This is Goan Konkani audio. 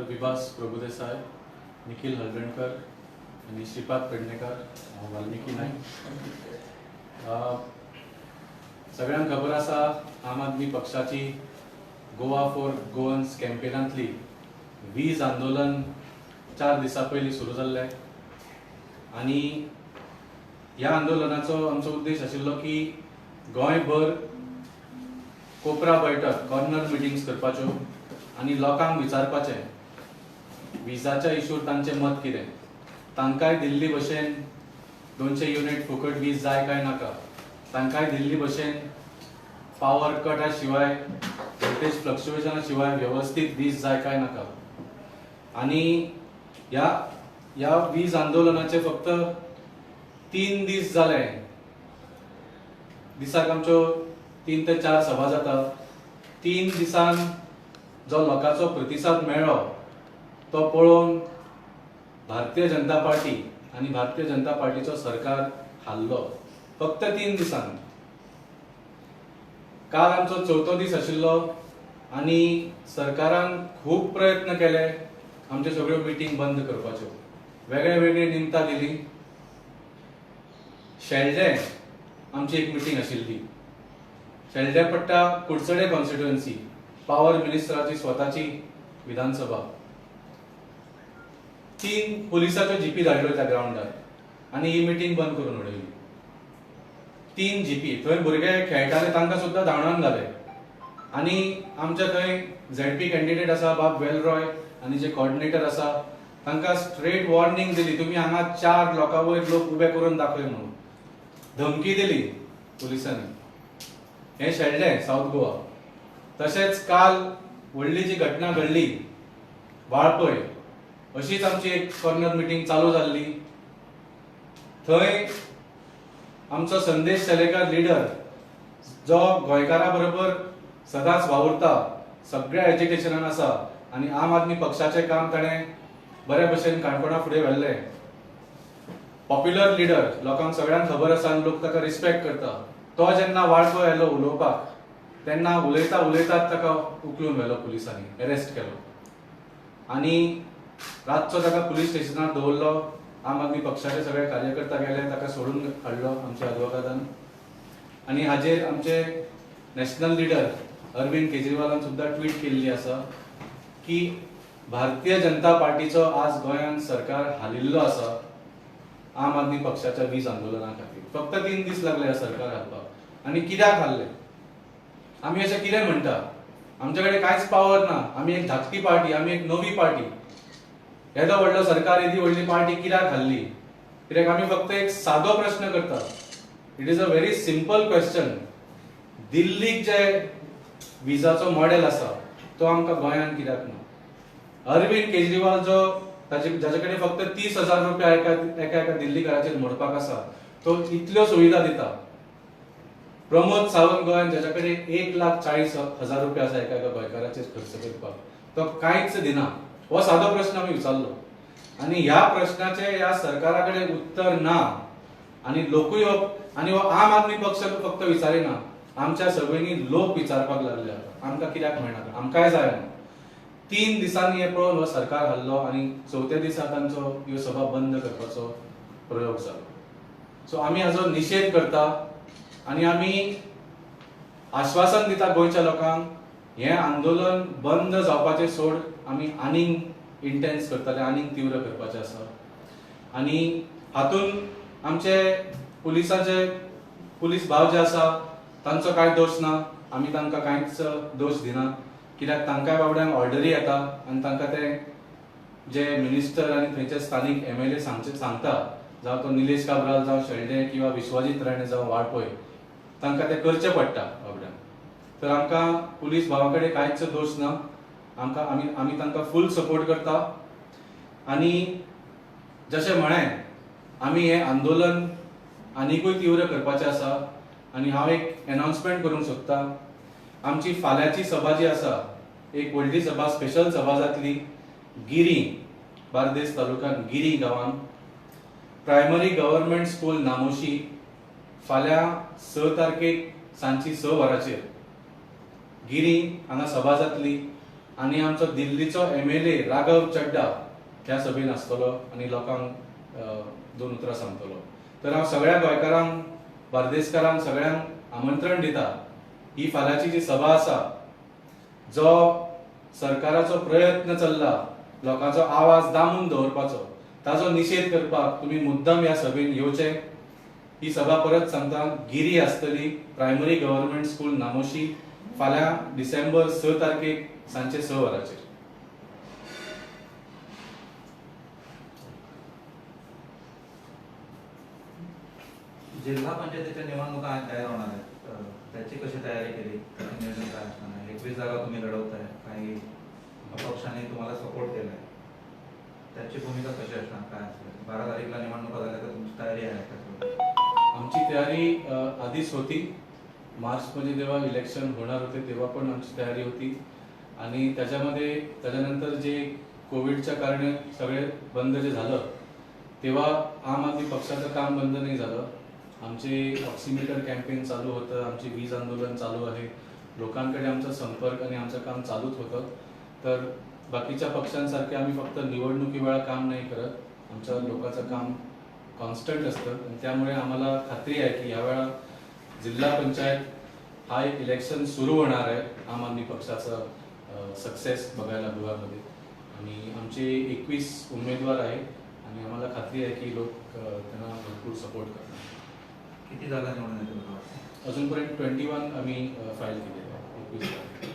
विभास प्रभुदेसाय, निखिल हळदणकर आनी श्रीपाद पेडणेकर. हांव वाल्मिकी नायक. सगळ्यांक खबर आसा, आम आदमी पक्षाची गोवा फॉर गोवन्स कॅम्पेनांतली वीज आंदोलन 4 दिसां पयलीं सुरू जाल्लें आनी ह्या आंदोलनाचो आमचो उद्देश आशिल्लो की गोंयभर कोपरा बैठक, कॉर्नर मिटिंग्स करपाच्यो आनी लोकांक विचारपाचें विजाच्या इशूर तांचें मत कितें, तांकांय दिल्ली भशेन 200 युनिट फुकट वीज जाय काय नाका, तांकांय दिल्ली भशेन पावर कटा शिवाय, व्होल्टेज फ्लक्च्युएशना शिवाय वेवस्थीत वीज जाय काय नाका. आनी ह्या ह्या वीज आंदोलनाचे फक्त 3 दीस जाले. दिसाक आमच्यो 3 ते 4 सभा जाता. 3 दिसान जो लोकांचो प्रतिसाद मेळ्ळो तो पळोवन भारतीय जनता पार्टी आनी भारतीय जनता पार्टीचो सरकार हारलो फक्त 3 दिसान. काल आमचो चवथो दीस आशिल्लो आनी सरकारान खूब प्रयत्न केले आमच्यो सगळ्यो मिटींग बंद करपाच्यो, वेगळे वेगळे निमतां दिली. शेल्डें आमची एक मिटींग आशिल्ली. शेल्डें पडटा कुडचडे कॉन्स्टिट्युएन्सी, पावर मिनिस्टराची स्वताची विधानसभा. 3 पुलिसाच्यो जीपी धाडल्यो त्या ग्रावंडार आनी ही मिटींग बंद करून उडयली. 3 जीपी थंय भुरगे खेळटाले तांकां सुद्दां धांवडावन घाले. आनी आमच्या थंय झेडपी कॅन्डिडेट आसा बाब वेलरॉय आनी जे कॉर्डिनेटर आसा तांकां स्ट्रेट वॉर्निंग दिली, तुमी हांगा 4 लोकां वयर लोक उबे करून दाखय म्हणून धमकी दिली पुलिसांनी. हें शेल्डें, सावथ गोवा. तशेंच काल व्हडली जी घटना घडली वाळपय, अशीच आमची एक कॉर्नर मिटींग चालू जाल्ली. थंय आमचो संदेश शेलेकर लिडर जो गोंयकारा बरोबर सदांच वावुरता, सगळ्या एज्युकेशनान आसा आनी आम आदमी पक्षाचें काम ताणें बरे भशेन काणकोणा फुडें व्हेल्लें. पॉप्युलर लिडर, लोकांक सगळ्यांक खबर आसा आनी लोक ताका रिस्पेक्ट करता. तो जेन्ना वाळपय आयलो उलोवपाक तेन्ना उलयता उलयतात ताका उखलून व्हेलो पुलिसांनी, अरेस्ट केलो आनी रातचो ताका पुलीस स्टेशनार दवरलो. आम आदमी पक्षाचे सगळे कार्यकर्ता गेले, ताका सोडून हाडलो आमच्या अदवोगादान. आनी हाजेर आमचे नॅशनल लिडर अरविंद केजरीवालान सुद्दां ट्वीट केल्ली आसा की भारतीय जनता पार्टीचो आज गोंयांत सरकार हालिल्लो आसा आम आदमी पक्षाच्या वीज आंदोलना खातीर. फक्त 3 दीस लागले ह्या सरकार हालपाक. आनी कित्याक हाल्ले? आमी अशें कितें म्हणटा? आमचे कडेन कांयच पावर ना, आमी एक धाकटी पार्टी, आमी एक नवी पार्टी. येदो व्हडलो सरकार, येदी व्हडली पार्टी कित्याक हाल्ली? कित्याक आमी फक्त एक सादो प्रश्न करता. It is a very simple question. दिल्लीक जे विजाचो मॉडेल आसा तो आमकां गोंयांत कित्याक ना? अरविंद केजरीवाल जो जाचे कडेन फक्त 30,000 रुपया एका एका एका दिल्लीकाराचेर मोडपाक आसा, तो इतल्यो सुविधा दिता. प्रमोद सावंत गोंयांत जाच्या कडेन 1,40,000 रुपया आसा एका एका गोंयकाराचेर खर्च करपाक, तो कांयच दिना. हो सादो प्रश्न आमी विचारलो आनी ह्या प्रश्नाचें ह्या सरकारा कडेन उत्तर ना. आनी लोकूय आनी हो आम आदमी पक्ष फक्त विचारिना, आमच्या सगळ्यांनी लोक विचारपाक लागले आतां आमकां कित्याक मेळना, आमकांय जाय म्हणून. 3 दिसांनी हें पळोवन हो सरकार हाल्लो आनी चवथ्या दिसा तांचो ह्यो सभा बंद करपाचो प्रयोग जालो. सो आमी हाजो निशेध करता आनी आमी आश्वासन दिता गोंयच्या लोकांक, हें आंदोलन बंद जावपाचें सोड आमी आनीक इंटेन्स करतले, आनीक तीव्र करपाचें आसा. आनी हातूंत आमचे पुलिसाचे पुलीस भाव जे आसा तांचो कांय दोश ना, आमी तांकां कांयच दोश दिना, कित्याक तांकांय बाबड्यांक ऑर्डरी येता आनी तांकां ते जे मिनिस्टर आनी थंयचे स्थानीक MLA सांगचे सांगता, जावं तो निलेश काब्राल जावं शेल्डें किंवा विश्वजीत राणे जावं वाळपय, तांकां तें करचें पडटा बाबड्यांक. तर आमकां पुलीस भावां कडेन कांयच दोश ना, आमकां आमी आमी तांकां फूल सपोर्ट करता. आनी जशें म्हळें, आमी हें आंदोलन आनिकूय तीव्र करपाचें आसा. आनी हांव एक एनावन्समेंट करूंक सोदतां. आमची फाल्यांची सभा जी आसा, एक व्हडली सभा, स्पेशल सभा जातली गिरी, बार्देस तालुक्यांत गिरी गांवांत, प्रायमरी गव्हर्मेंट स्कूल नामोशी, फाल्यां 6 तारखेक सांजची 6 वरांचेर गिरी हांगा सभा जातली. आनी आमचो दिल्लीचो MLA Raghav Chadha ह्या सभेन आसतलो आनी लोकांक दोन उतरां सांगतलो. तर हांव सगळ्या गोंयकारांक, बार्देसकारांक सगळ्यांक आमंत्रण दिता, ही फाल्यांची जी सभा आसा, जो सरकाराचो प्रयत्न चल्ला लोकांचो आवाज दामून दवरपाचो, ताजो निशेध करपाक तुमी मुद्दम ह्या सभेन येवचे. ही सभा परत सांगता, गिरी आसतली, प्रायमरी गव्हर्नमेंट स्कूल नामोशी, फाल्यां डिसेंबर 6 तारखेक सांजचे 6 वरांचेर. जिल्हा पंचायतीच्या निवडणुका आज जाहीर होणार आहेत, त्याची कशी तयारी केली, त्याचं नियोजन काय असणार आहे? 21 जागा तुम्ही लढवताय, काही अपक्षाने तुम्हाला सपोर्ट केलाय, त्याची भूमिका कशी असणार, काय असेल? 12 तारीखला निवडणुका झाल्या तर तुमची तयारी आहे का? आमची तयारी आधीच होती. मार्चमध्ये जेव्हा इलेक्शन होणार होते तेव्हा पण आमची तयारी होती आणि त्याच्यामध्ये त्याच्यानंतर जे कोविडच्या कारणे सगळे बंद जे झालं तेव्हा आम आदमी पक्षाचं काम बंद नाही झालं. आमचे ऑक्सिमीटर कॅम्पेन चालू होतं, आमचे वीज आंदोलन चालू आहे, लोकांकडे आमचा संपर्क आणि आमचं काम चालूच होतं. तर बाकीच्या पक्षांसारखे आम्ही फक्त निवडणुकीवेळा काम नाही करत, आमच्या लोकांचं काम कॉन्स्टंट असतं आणि त्यामुळे आम्हाला खात्री आहे की यावेळा जिल्हा पंचायत हा एक इलेक्शन सुरू होणार आहे आम आदमी पक्षाचं सक्सेस बघायला गोव्यामध्ये. आणि आमचे 21 उमेदवार आहे आणि आम्हाला खात्री आहे की लोक त्यांना भरपूर सपोर्ट करणार. किती जागा निवडून येतील? अजूनपर्यंत 21 आम्ही फाईल केलेले आहे, 21.